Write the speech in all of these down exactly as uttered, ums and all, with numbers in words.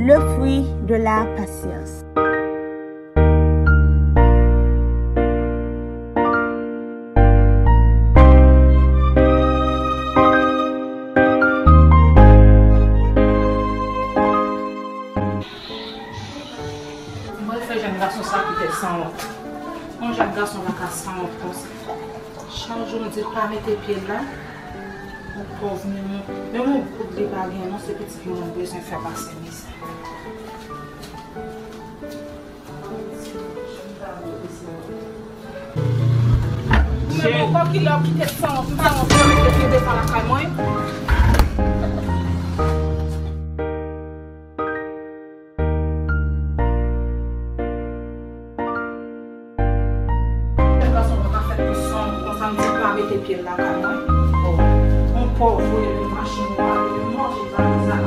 Le fruit de la patience. Mwen fè jèn gason sa ki tèt sanwont. Yon jèn gason pa ka sanwont konsa. Chak jou m di l pa mete pye l la. Yon pòv, menm yon, menm yon goud li pa gen non, se pitit mwen m bezwen fè pase mizè. Ou menm ankò kilè w kite san, san, san mete pye devan lakay mwen? Gason pa ka fè pou san, konsa m di pa mete pye l lakay mwen. Yon pòv voye l mache nwa, li manje pa sa.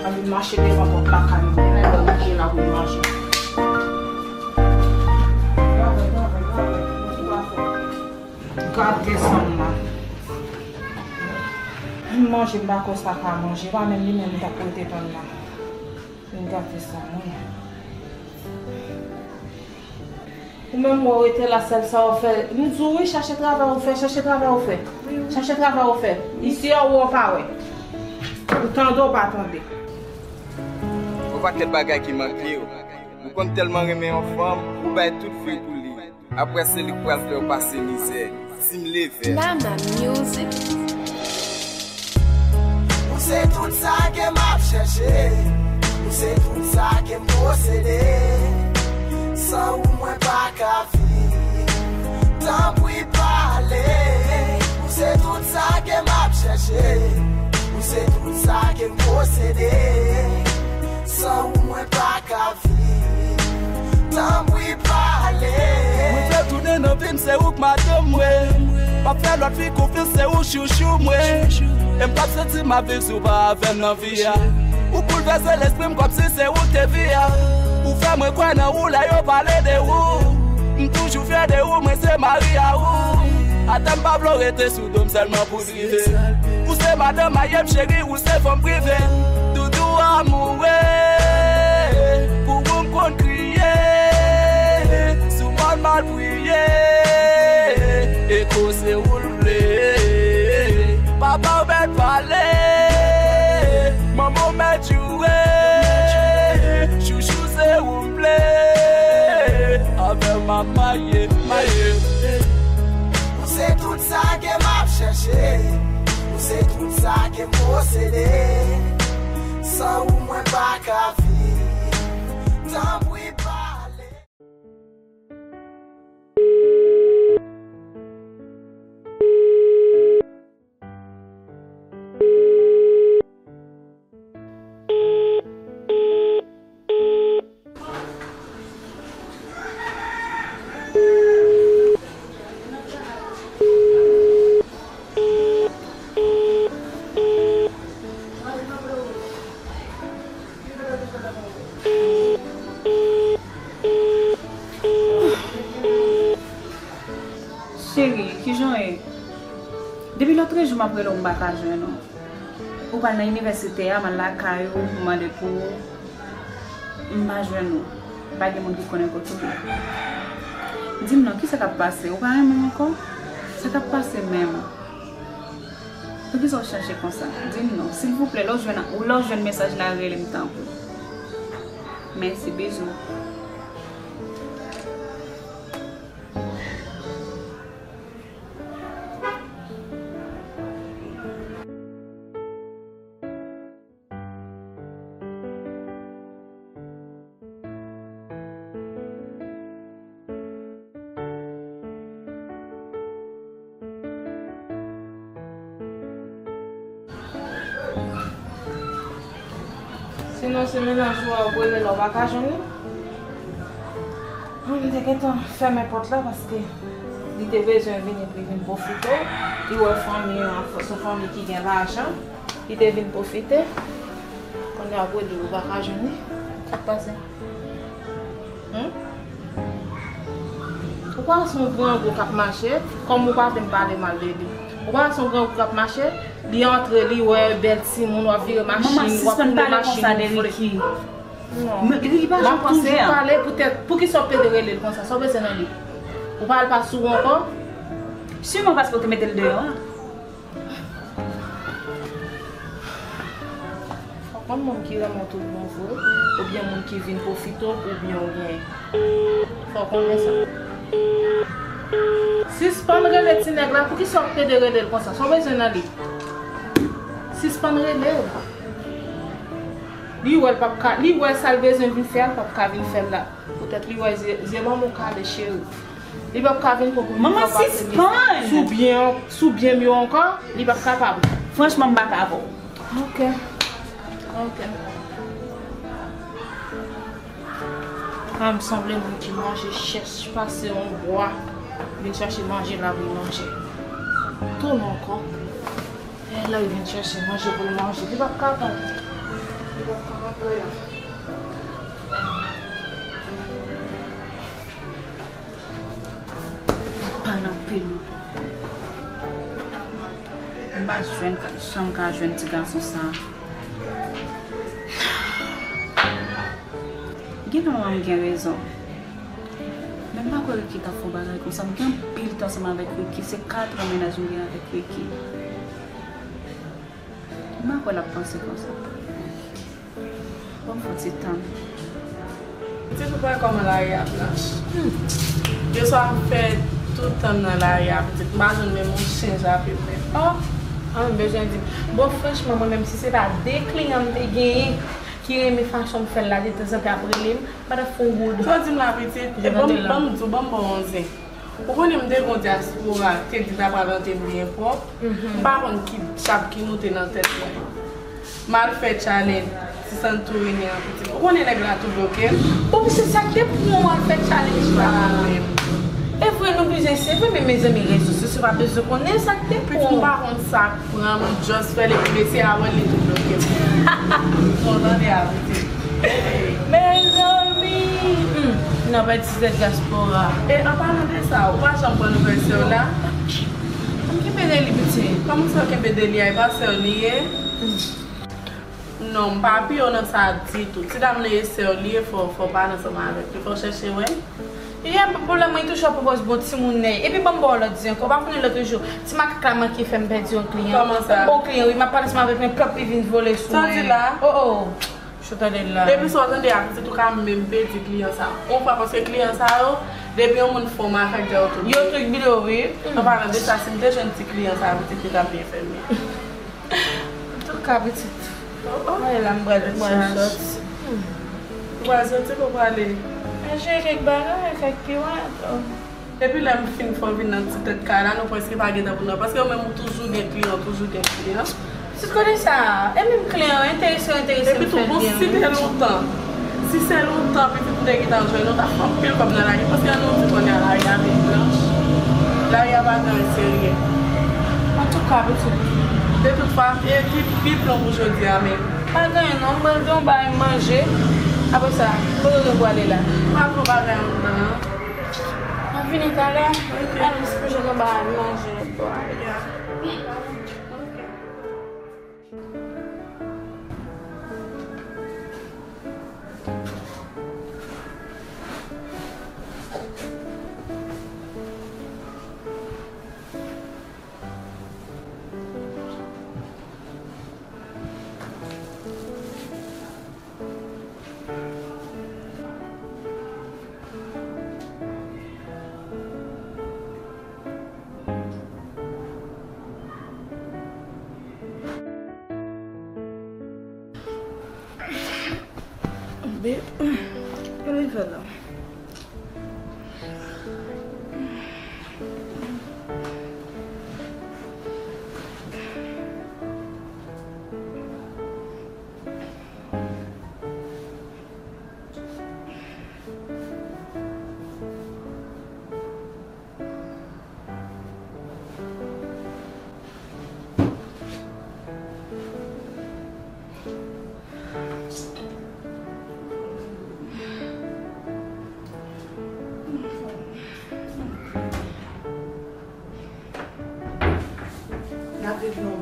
Ann vin mache devan pòt lakay mwen. Genlè lè w vin la pou manje. Gade san m nan. M manje m pa kwè sa ka manje. Pa menm li menm m t ap rete tann nan. M gate san mwen. Ou menm ou rete la sèl sa w fè. M di w wi, chache travay ou fè, chache travay ou fè. Chache travay ou fè. Isi a ou pa wè. Ou tande ou pa tande. Yon pakèt bagay ki manke w. Ou konn tèlman renmen yon fanm, ou bay tout vi pou li. Apre se li k pral fè w pase mizè. Team Level. Mama Music. Ou se tout sa ke m ap chèche. Ou se tout sa ke m posede. San ou mwen pa ka viv. Tanpri pale. Ou se tout sa ke m ap chèche. Ou se tout sa ke m posede. San ou mwen pa ka viv. Tanpri pale. Mwen vle tounen nan vi m, se ou k madanm mwen. M ap fè lòt fi konfyans, se ou chouchou mwen. E m p ap santi m ap viv si w pa avè m nan vi a. Ou boulvèse lespri m kòmsi se ou k te vi a. Ou fè mwen kwè nan ou lè yo pale de ou. M toujou fyè de ou, mwen se mari a ou. Atè m pa vle w rete sou do m sèlman pou ou se madanm a m, cheri, ou se fanm prive. Doudou amoure, pou ou m konn kriye. Sou mòn mal priye, eko se ou l vle. Papa w mèt pale, manman w mèt joure. Chouchou se ou m vle. Avè w m ap marye, marye. Ou se tout sa ke m ap chèche. Ou se tout sa ke m posede. San ou mwen pa ka viv. Tanpri pale. Cheri, kijan w ye? Depi lòtrejou m ap rele w, m pa ka jwenn ou. Ou pral nan inivèsite a, m al lakay ou, m mande pou ou, m pa jwenn ou. Pa gen moun ki konnen kote ou ye. Di m non, kisa k ap pase? Ou pa renmen m ankò? Sa k ap pase menm? Poukisa w chanje konsa? Di m non, silvouplè, lè w jwenn, lè w jwenn mesaj la, rele m tanpri. Mèsi, bizou. Sinon, se mennaj ou a, ou rele la, ou pa ka jwenn li? Mwen, m te gentan fèmen pòt la paske li te bezwen vini pou li vin pwofite. Li wè fanmi an, se yon fanmi ki gen lajan. Li te vin pwofite. Kounye a, ou rele l, ou pa ka jwenn li. Sa k pase? Hmm? Ou pa wè se yon grangou k ap mache, kòm ou pa vle m pale mal de li. Ou pa wè se yon grangou k ap mache, Li antre, li wè bèl timoun, w ap vire machin, w ap woule machin ou vle. Manman, sispann pale konsa de Ricky. Non. Men Ricky pa janm panse a. M ap toujou pale poutèt, poukisa w pede rele l konsa? Sa w bezwen nan li? Ou pa al pa sou ou ankò? Siman paske w te mete l deyò a. Fò w konn moun ki renmen w tout bon vre, oubyen moun ki vin pwofite w pou byen w genyen. Fò w konnen sa. Sispann rele ti nèg la, poukisa w pede rele l konsa? Sa w bezwen nan li? Sispann rele l. Li wè l p ap ka, li wè sa l bezwen vin fè a, l p ap ka vin fè l la. Poutèt li wè zye, zye manman w kale, cheri. Li p ap ka vin pran pou li. Manman, sispann! Sou byen, sou byen m yo ankò, li p ap kapab. Franchman, m pa ka avè w. Ok. Ok. A, m sanble moun ki manje chèch pase yon bwa, vin chache manje la pou l manje. Tounen ankò. E la, li vin chache manje pou l manje. Li p ap ka pran. Li p ap ka rantre la. Pale anpil. M pa jwenn ka, jan m ka jwenn ti gason sa. Gen nan manman m gen rezon. Men m pa kwè Ricky t ap fè yon bagay konsa. M gen anpil tan ansanm avèk Ricky. Se katran mennaj m gen avèk Ricky. M pa kwè l ap panse konsa. Ban m fon ti tan. Pitit, ou pa wè kòman lari a blanch? Hmm. Gen swa m fè tout tan m nan lari a, pitit, m pa jwenn menm yon chenj a pi prè. Oh, an m bezwen di. Bon, franchman, mwen menm, si se pa de kliyan m te genyen ki renmen fason m fè l la, de tanzantan y ap rele m, m pa t ap fè yon goud. Sa w di m la, pitit? E ban m, ban m di w, ban m ba w yon zen. Ou konnen m te gen yon dyaspora, te di l ta pral rantre byen pwòp. M pa konn ki tchap ki moute nan tèt mwen. M al fè challenge ti Santorini an, pitit. Ou konnen nèg la tou bloke m. Bon, se sa k te pou w al fè challenge la. E vre, nou bezwen, se vre, men mezanmi, rezo sosyo pa bezwen konnen sa k te pou w. Pitit, m pa konn sa k pran m, m just fè l epi mesye a wè l, li tou bloke m. Bon, tande a, pitit. Mezanmi! Hmm, nan pèdi tèt dyaspora. E an palan de sa, ou pa janm pran nouvèl sè w la? M kenbe de li, pitit. Kòman sa w kenbe de li a? E pa sè w li ye? Non, m pa piye w nan sa ditou. Ti dam nan e sè w li ye, fò, fò w pale ansanm avèk li. Fò w chèche wè l. Li gen pwoblèm, mwen toujou ap pwopòz bon timoun nèy. Epi ban m ba w lòt di ankò, w pa konnen lòt jou, ti makak la manke fè m pèdi yon kliyan. Kòman sa? Yon bon kliyan, wi, m ap pale ansanm avèk mwen, plòp, li vin vole sou mwen. Sa w di la? Oh, oh. Chou tande l la. Epi sa w tande a, pitit, ou ka menm pèdi kliyan sa. Yon fwa, paske kliyan sa yo, depi yon moun fè w makak, dja yo tout. Yo tout bidon, wi. An palan de sa, si m te jwenn ti kliyan sa, pitit, li t ap byen fè m. Antouka, pitit. Oh, oh. Mwen la, m pral, m pral sòti. Ou pral sòti pou prale? Mwen jere kèk bagay, kèk kliyan. Epi lè m fin fè w vin nan ti tèt kay la, nou prèske pa gen tan pou nou. Paske ou menm ou toujou gen kliyan, ou toujou gen kliyan. Pitit, kote sa? E menm kliyan yo enterese yo enterese m fè l byen, wi. Epi tou, bon, si te lontan, si se lontan, pitit, m te gentan jwenn ou, t ap fè anpil kòb nan lari. Paske ann nou di kounye a lari a vin blanch. Lari a pa gen anyen serye. Antouka, pitit. De tout fwa, e ki pi plan pou jodi a menm? Pa gen anyen non, m pral fè yon bagay manje. Apre sa, kote w gen pou ale la? M pral fè yon bagay anndan an. M ap vini talè. Ok. Al, m sonje gen bagay manje lòt bò a. Babe, kile l fè la?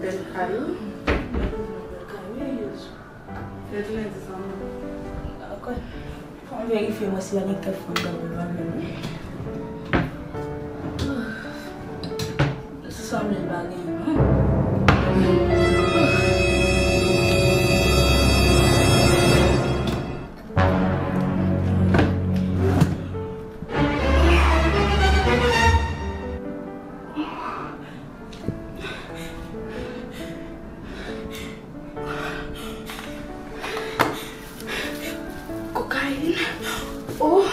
Bèl kay wi. Bèl kay wi, Yos. Fè tounen di sa mwen. Dakò. Fò m verifye mwen si pa gen kèk fanm k ap viv avè m wi. Sanble l pa gen. Kokayin. Oh,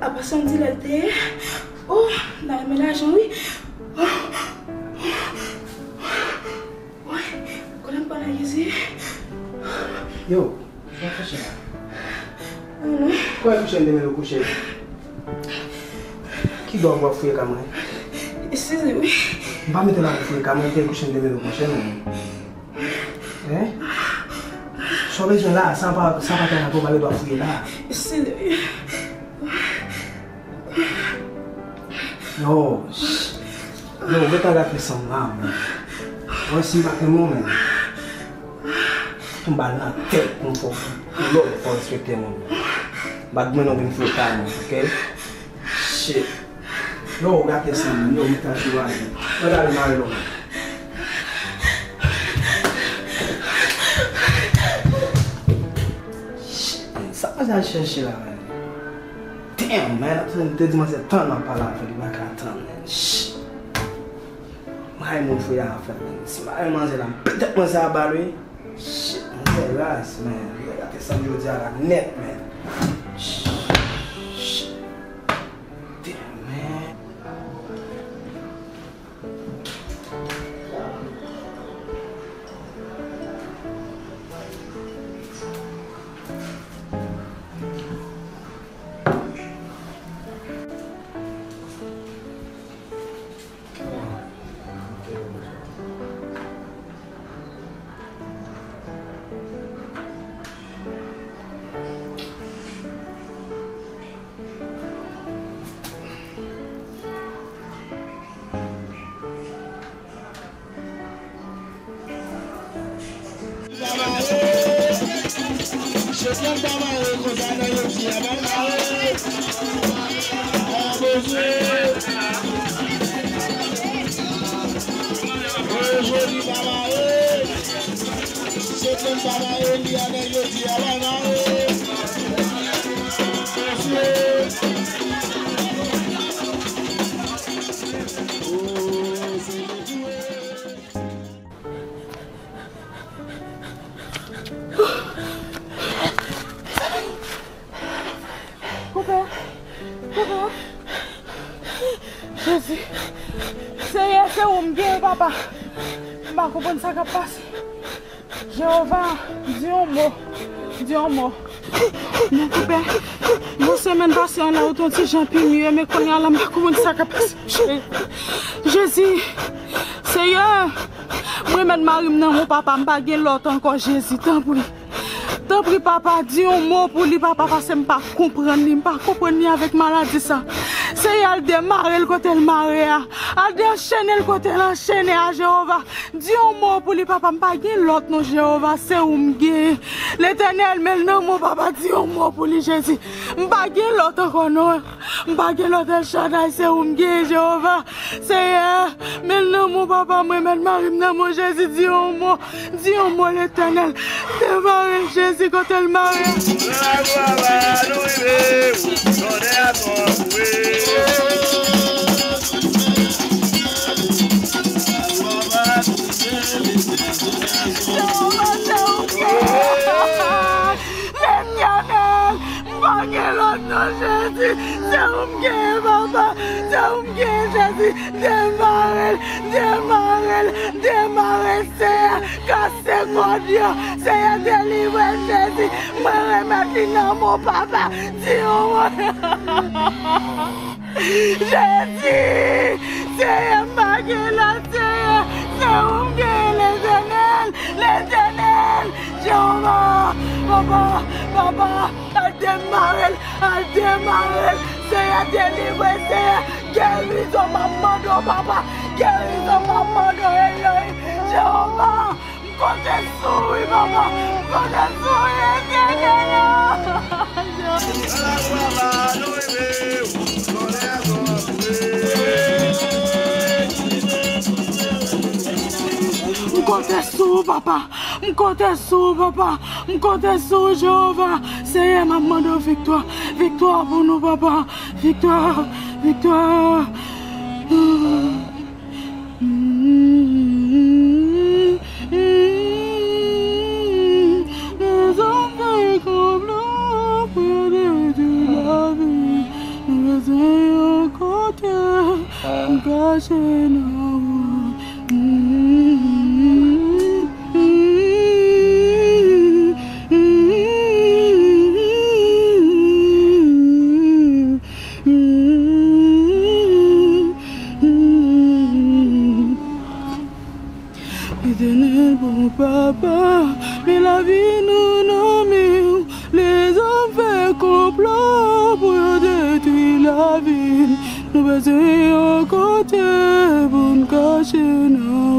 apa santi lè l te ye? Oh, nan men lajan wi. Oh. Woy, kote m pral la Jezi? Yo, sa w chache la? Kouche m te mete w kouche. Ki dwa w ap fouye ka mwen? Eskize wi. M pa mete la pou fouye ka mwen, te kouche m te mete w kouche non. Hein? Sa w bezwen la, sa pa, sa pa tèlman pou w pa gen dwa fouye la. Eskize wi. Yo, ch-, yo, ou gentan gate san m la, man. Mwen si m pa te mwen menm. Pou m ba l nan tèt, pou m fè w, pou lòt fò respekte moun. M pa t mwen non vin fouye kay mwen, oke? Shit. Yo, ou gate san m, yo, ou gentan sou a. Mwen gade mare lò. Shit, man, sa manzè al chèche la, man? Damn, man, ap tann, te di manzè tann m ap pale avè l, li pa ka tann, man. Shit. Mwen ay moun fouye afè, man. Si m pa renmen manzè la, m pete manzè a bal, wi. Shit, manzè raz, man. Mwen gate san m jodi a la nèt, man. Shit. Damn, man. Koupe! Koupe! Jezi! Seyè, se ou m gen, papa! M pa konprann sa k ap pase. Jewova, di yon mo. Di yon mo. Non, Koupe. Bon, semèn pase an la, ou t on ti jan pi mye, men kounye a la, m pa konprann sa k ap pase. Jezi! Seyè! Mwen remèt mari m nan men w, papa, m pa gen lòt ankò, Jezi, tanpri. Tanpri, papa, di yon mo pou li, papa, paske m pa konprann li, m pa konprann li avèk maladi sa. Seyè, al demare l kote l mare a. Al dechenn l kote l anchennen a, Jewova. Di yon mo pou li, papa, m pa gen lòt non, Jewova, se ou m gen. Letènèl, men l nan men w, papa, di yon mo pou li, Jezi. M pa gen lòt ankò non. M pa gen lòt El Shaddai, se ou m gen, Jewova. Seyè, men l nan men w, papa, mwen remèt mari m nan men w, Jezi, di yon mo, di yon mo, Letènèl. Demare l, Jezi, kote l mare. Bravo, papa, nou rive. Lonnè a twò pou ou. Jewova, se ou m gen. Letènèl, m pa gen lòt non, Jezi. Se ou m gen, papa. Se ou m gen, Jezi. Demare l, demare l, demare l, Seyè. Kase kòd yo, Seyè, delivre l, Jezi. Mwen remèt li nan men w, papa. Di yon mo. Jezi, Seyè, m pa gen lòt, Seyè. Se ou m gen, Letènèl, Letènèl. Jewova, papa, papa, al demare l, al demare l. Seyè, delivre, Seyè, gerizon m ap mande w, papa, gerizon m ap mande w, Eloyi. Jewova, m konte sou ou wi, papa. M konte sou ou wi, Etènèl. M konte sou ou, papa. M konte sou ou, papa. M konte sou ou, Jewova. Seyè, m ap mande w viktwa. Viktwa pou nou, papa. Viktwa. Viktwa. Lèzòm fè konplo pou yo detwi lavi. Nou bezwen yon kote pou n kache nan ou. Etènèl bon papa, men lavi nou nan men w. Lèzòm fè konplo pou yo detwi lavi n. Nou bezwen yon kote pou n kache nan ou.